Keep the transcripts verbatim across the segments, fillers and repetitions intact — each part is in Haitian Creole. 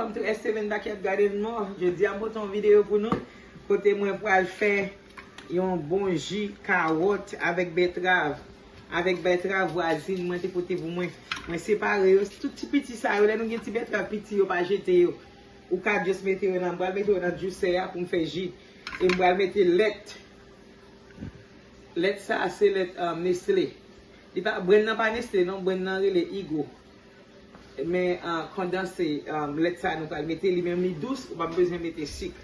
Welcome to S seven Backyard Garden More. Jodi a m pote yon videyo pou nou kote mwen pral fè yon bon ji kawòt avèk bètrav. Avèk bètrav vwazin mwen te pote pou mwen. Mwen separe yo. Tout ti piti sa yo, lè nou gen ti bètrav piti yo, pa jete yo. Ou ka just mete yo nan, m pral mete yo nan juicer a pou m fè ji. E m pral mete lèt. Lèt sa a se lèt, um, Nestlé. Li pa, brand nan pa Nestlé non, brand nan rele Igo. Men, uh, kondanse, um, lèt sa a nou pral mete, li menm li dous, ou p ap bezwen mete sik.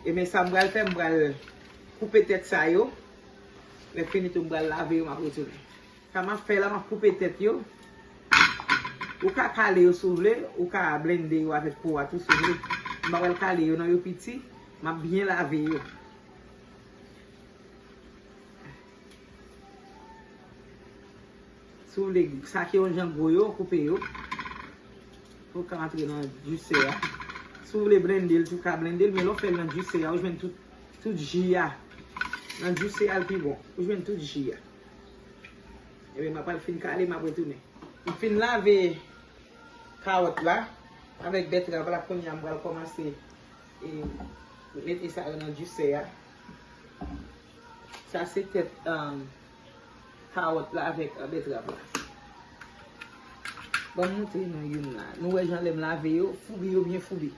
E men sa m pral fè, m pral koupe tèt sa yo. Lè fini tou, m pral lave yo, m ap retounen. Sa m ap fè la, m ap koupe tèt yo. Ou ka kale yo si w vle, ou ka blende yo avèk po a tou si w vle. M pa pral kale yo non, yo piti. M ap byen lave yo. Si w vle, sa ki yon jan gwo yo, koupe yo. Pou ka antre nan juicer a. Si w vle blende l tou, ou ka blende l, men lè w fè l nan juicer a, ou jwenn tout, tout ji a. Nan juicer a, l pi bon. Ou jwenn tout ji a. Ebyen, m ap al fin kale, m ap retounen. M fin lave kawòt la avèk bètrav la, kounye a m pral kòmanse, e, mete sa yo nan juicer a. Sa se tèt, um, kawòt la avèk, uh, bètrav la. Ban m montre nou youn la. Nou wè jan lè m lave yo, foubi yo byen foubi.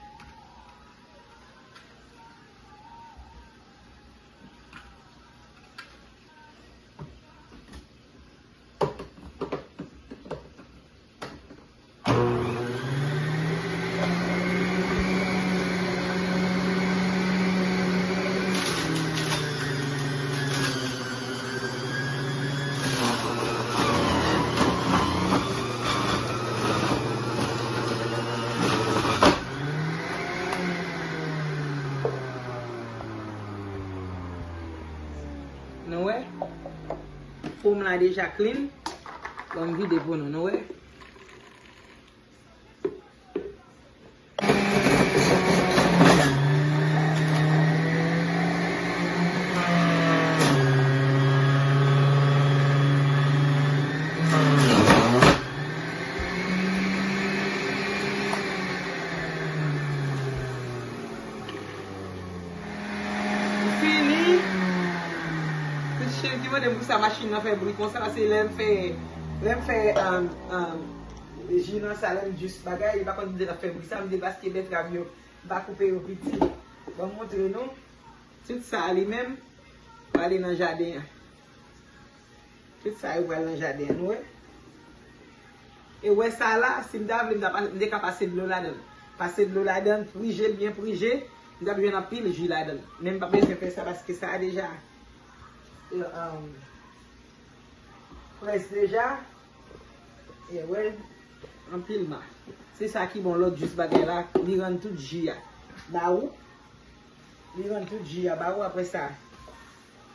Nou wè? Pòm la deja clean. Bon, m vide pou nou, nou wè? M fini. Tout chen ki mande m pou sa machin nan fè bri konsa, se lè m fè, lè m fè, um, um, ji nan sa, lè m jis bagay, li pa konn di l ap fè bri sa, m di l paske bètrav yo, m pa koupe yo piti. Bon, m montre nou. Tout sa li menm, prale nan jaden an. Tout sa yo pral nan jaden an, nou wè. E wè sa la, si m ta vle, m ta pa, m te ka pase dlo ladan l. Pase dlo ladan l, prije l, byen prije, m t ap jwenn anpil ji ladan l. Men m pa bezwen fè sa paske sa a deja, e, um, près deja. E wè, anpil ma. Se sa ki bon, lòt jis bagay la, li rann tout ji a ba ou. Li rann tout ji a ba ou, apre sa,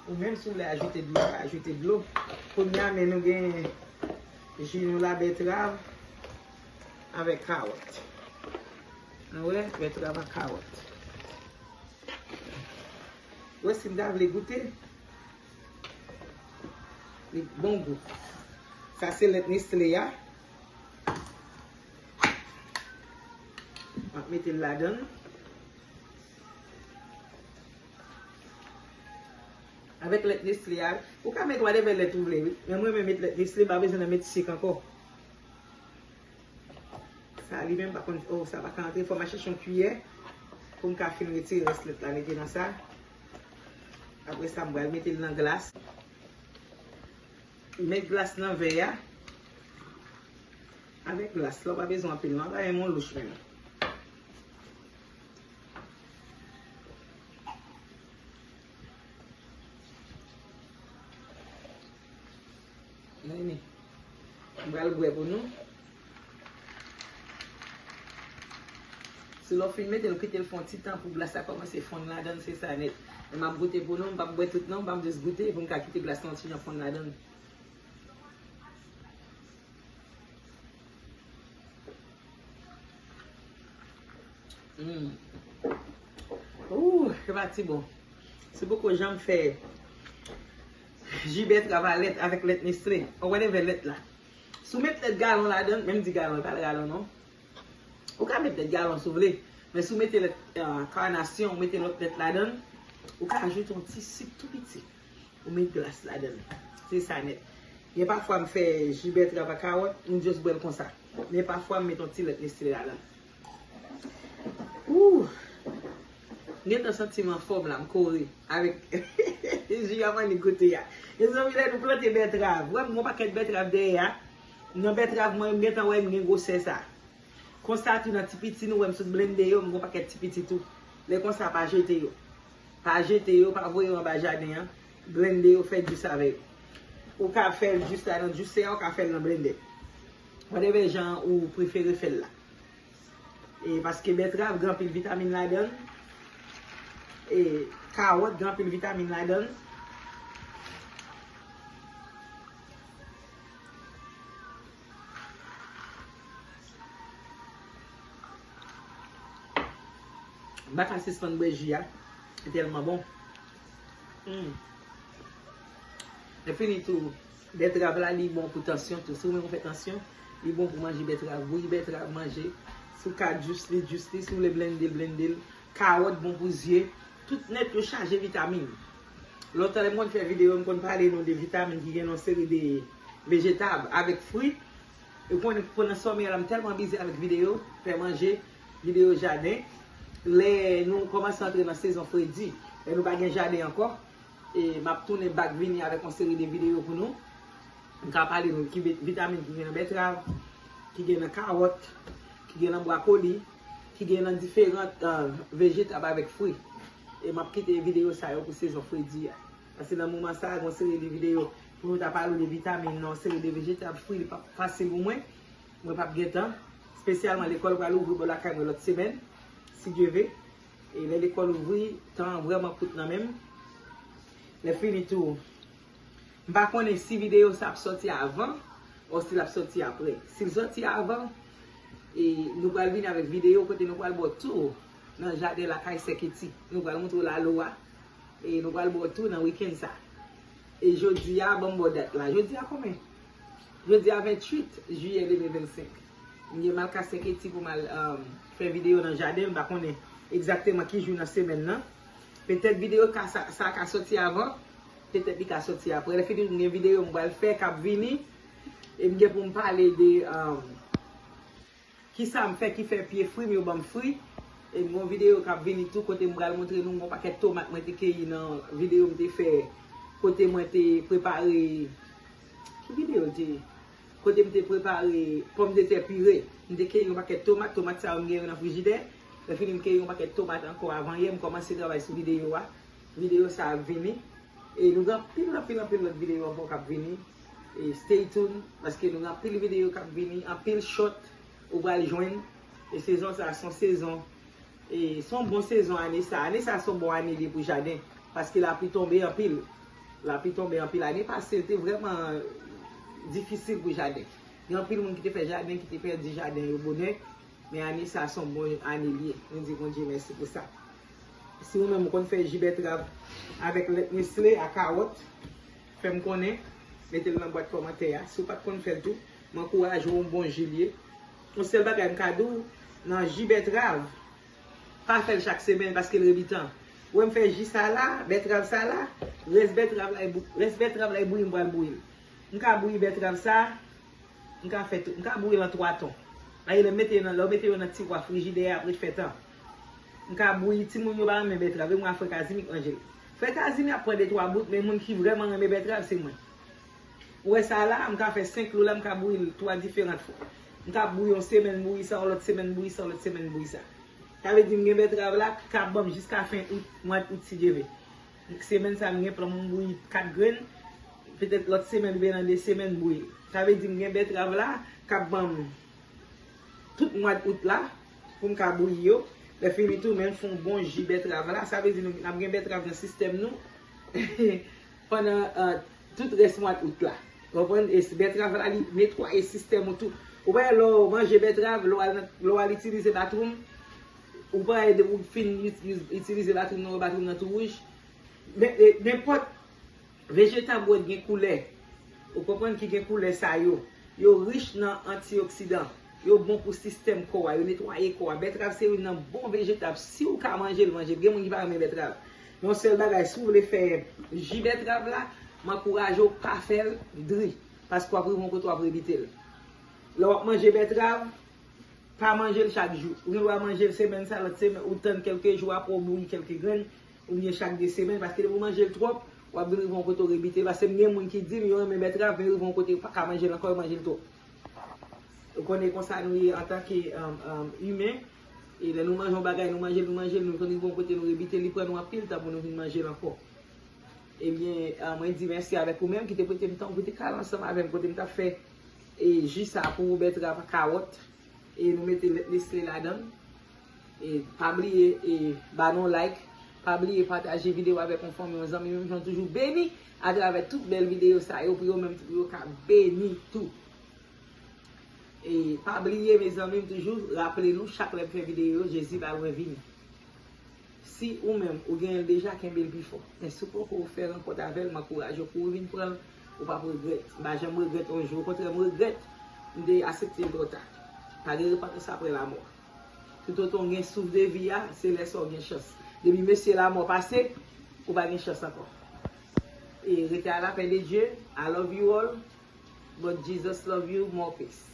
ou menm si w vle ajoute dlo, ou ka ajoute dlo. Kounye a, men nou gen ji nou la, bètrav avèk kawòt. Nou wè, bètrav ak kawòt. Ou wè, si m ta vle goute, li bon gou. Sa se lèt Nestlé a. M ap mete l ladan l. Avèk lèt Nestlé a, ou ka met whatever lèt ou vle, wi. Men mwen renmen met lèt Nestlé, m pa bezwen nan met sik ankò. Sa li menm, pa konn, oh, sa pa ka antre, fò m al chèche yon kiyè pou m ka fin retire rès lèt la, mete nan sa. Apre sa, m pral mete l nan glas. Met glas nan vè a. Avèk glas la, ou pa bezwen anpil non, pa yon louch menm. Mwen, m pral bwè pou nou. Si lè w fin mete l, kite l fè yon ti tan pou glas la kòmanse fonn ladan l, se sa nèt. Men m ap goute pou nou, m p ap bwè tout non, m ap jis goute pou m ka kite glas la yon ti jan fonn ladan l. Mm. Ooh, se pati bon. Se poko janm fè ji bètrav a lèt avèk lèt Nestlé. Ou wè levè lèt la. Si w met lèt galon ladan, menm di galon, pa galon non. Ou ka met lèt galon si w vle, men si w mete lèt, ah, kanasyon, ou mete lòt lèt ladan l, ou ka ajoute yon ti sik tou piti. Ou met glas ladan l. Se sa nèt. Gen pafwa m fè ji bètrav ak kawòt, m just bwè l konsa. Men pafwa m met yon ti lèt Nestle ladan l. Ooh! M gentan santi m anfòm la, m kore avèk ji a m annik goute a. Mezanmi, lè nou plante bètrav, wè m gen yon pakèt bètrav dèyè a. Nan bètrav mwen, m gentan wè m gen gwosè sa. Konsa tou nan ti piti nou wè m sot blende yo, m gen yon pakèt ti piti tou. Lè konsa, pa jete yo. Pa jete yo, pa voye yo anba jaden an. Blende yo, fè jis avè yo. Ou ka fè l jis la nan jisè a, ou ka fè l nan blendè. Whatever jan ou prefere fè l la. E paske bètrav gen anpil vitamin ladan l. E kawòt gen anpil vitamin ladan l. M pa ka sispann bwè ji a. Li tèlman bon. Hmm. Lè fini tou, bètrav la, li bon pou tansyon tou. Si w menm ou fè tansyon, li bon pou manje bètrav. Bouyi bètrav, manje. Si w ka jis li, jis li. Si w vle blende l, blende l. Kawòt bon pou zye. Tout nèt yo chaje vitamin. Lontan lè m konn fè videyo, m konn pale nou de vitamin ki gen nan yon seri de vejetab avèk fwi. Ou konnen pandan sòmè a la, m tèlman bize avèk videyo, fè manje, videyo jaden. Lè nou kòmanse antre nan sezon fredi, lè nou pa gen jaden ankò, e m ap tounen back vini avèk yon seri de videyo pou nou. M ka pale nou ki vi-, vitamin ki gen nan bètrav, ki gen nan kawòt, ki gen nan bwakoli, ki gen nan diferan, eh, vejetab avèk fwi. E m ap kite videyo sa yo pou sezon fredi a. Paske nan moman sa a, gen yon seri de videyo pou nou ta pale de vitamin, nan yon seri de vejetab, fwi, li p ap fasil pou mwen. Mwen p ap gen tan. Espesyalman, lekòl pral ouvri bò lakay mwen lòt semèn, si Dye ve. E lè lekòl ouvri, tan an vrèman kout nan men m. Lè fini tou, m pa konnen si videyo sa ap sòti avan, ou si l ap sòti apre. Si l sòti avan, e nou pral vini avèk videyo kote nou pral ba w tou nan jaden lakay Sè Keti. Nou pral montre w lalo a. E nou pral ba w tou nan wikenn sa. E jodi a, ban m ba w dat la. Jodi a konbyen? Jodi a venntuit jiyè de mil vennsenk. M gen m al ka Sè Keti pou m al, um, fè videyo nan jaden. M pa konnen egzakteman ki jou nan semèn nan. Petèt videyo ka, sa, sa ka sòti avan. Petèt li ka sòti apre. Lè fini, m gen videyo m pral fè k ap vini. E m gen pou m pale de, um, kisa m fè ki fè pye fwi m yo ban m fri? E m gon videyo k ap vini tou kote m pral montre nou yon pakèt tomat mwen te keyi nan videyo m te fè kote mwen te prepare, ki videyo l te ye? Kote m te prepare pòmdetè pire. M te keyi yon pakèt tomat, tomat sa yo m gen yo nan frijidè. Lè fini m keyi yon pakèt tomat ankò avanyè, m kòmanse travay sou videyo a. Videyo sa ap vini. E nou gen anpil, anpil, anpil lòt videyo ankò k ap vini. E stay tuned, paske nou gen anpil videyo k ap vini, anpil short ou pral jwenn. E sezon sa a se yon sezon, e se yon bon sezon ane sa. Ane sa a se yon bon ane li ye pou jaden, paske lapli tonbe anpil. Lapli tonbe anpil. Ane pase, te vrèman difisil pou jaden. Gen anpil moun ki te fè jaden, ki te pèdi jaden yo bonè. Men ane sa a se yon bon ane li ye. Nou di Bondye mèsi pou sa. Si ou menm ou konn fè ji bètrav avèk lèt Nestle ak kawòt, fè m konnen, mete l nan bwat kòmantè a. Si w pa t konn fè l tou, m ankouraje w, yon bon ji l ye. Yon sèl bagay m ka di w, nan ji bètrav, pa fè l chak semèn paske l rebitan. Ou wè m fè ji sa la, bètrav sa la, rès bètrav la, e bou-, rès bètrav la, e bouyi m pral bouyi l. M ka bouyi bètrav sa, M ka fè tou, m ka bouyi l an twa ton. Paske lè m mete yo nan, lè w mete yo nan tiwa frijidè a, ap ret fè tan. M ka bouyi, timoun yo pa renmen bètrav, e mwen a frè Kazimi k manje l. Frè Kazimi ap pran de twa bout, men moun ki vrèman renmen bètrav, se mwen. Ou wè sa la, m ka fè senk lo la, m ka bouyi l twa diferan fwa. M ka bouyi yon semèn, bouyi sa, yon lòt semèn, bouyi sa, yon lòt semèn, bouyi sa. Sa vle di m gen bètrav la k ap ban m jiska fen out, mwa out si Dye ve. Semèn sa a, m gen plan pou m bouyi kat grenn. Petèt lòt semèn oubyen nan de semèn, m bouyi. Sa vle di m gen bètrav la k ap ban m tout mwa out la pou m ka bouyi yo. Lè fini tou, men m fè yon bon ji bètrav la. Sa vle di nou, n ap gen bètrav nan sistèm nou pandan, eh, tout rès mwa out la. Konprann? E bètrav la, li netwaye sistèm ou tou. Ou pa wè lè w manje bètrav, lè w al nan, lè w al itilize bathroom, ou pa wè depi w fin it-, it-, itilize bathroom nan, bathroom nan tou wouj. Men, e, nenpòt vejetab ou wè gen koulè, ou konprann, ki gen koulè sa yo, yo rich nan antioksidan. Yo bon pou sistèm kò a, yo netwaye kò a. Bètrav se youn nan bon vejetab. Si w ka manje l, manje l. Gen moun ki pa renmen bètrav. Yon sèl bagay, si w vle fè ji bètrav la, m ankouraje w pa fè l dri. Paske w ap rive yon kote w ap rebite l. Lè w ap manje bètrav, pa manje l chak jou. Ou gen dwa manje l semèn sa, lòt semèn, ou tann kèlke jou apre w bouyi kèlke grenn, oubyen chak de semèn, paske depi w manje l twòp, w ap vin rive yon kote w rebite l. Paske m gen moun ki di m yo renmen bètrav, men rive yon kote yo pa ka manje l ankò, yo manje l twòp. Ou konnen konsa nou ye antanke um, um, imen. E lè nou manje yon bagay, nou manje l, nou manje l, nou konn rive yon kote nou rebite l, li pran nou anpil tan pou nou vin manje l ankò. Ebyen, uh, mwen di mèsi avèk ou menm ki te prete m tan, ou te kale ansanm avè m kote m t ap fè e ji sa pou ou, bètrav, kawòt. E nou mete lèt Nestle ladan l. E pa bliye e ba nou like, pa bliye pataje videyo avèk yon fanmi, yon zanmi, menm jan toujou beni atravè tout bèl videyo sa yo pou yo menm tou pou yo ka beni tou. E pa bliye mezanmi, m toujou raple nou chak lè m fè videyo, Jezi pa lwen vini. Si ou menm ou genyen l deja, kenbe l pi fò. Men si w poko fè rankont avè l, m ankouraje w pou w vin pran l, ou p ap regrèt. M pa janm regrèt yon jou, okontrè m regrèt m te aksepte l twò ta. Pa gen repantans apre lanmò. Toutotan w gen souf de vi a, se lè sa w gen chans. Depi mesye lanmò pase, ou pa gen chans ankò. E rete a la pè de Dye. I love you all, but Jesus love you more. Peace.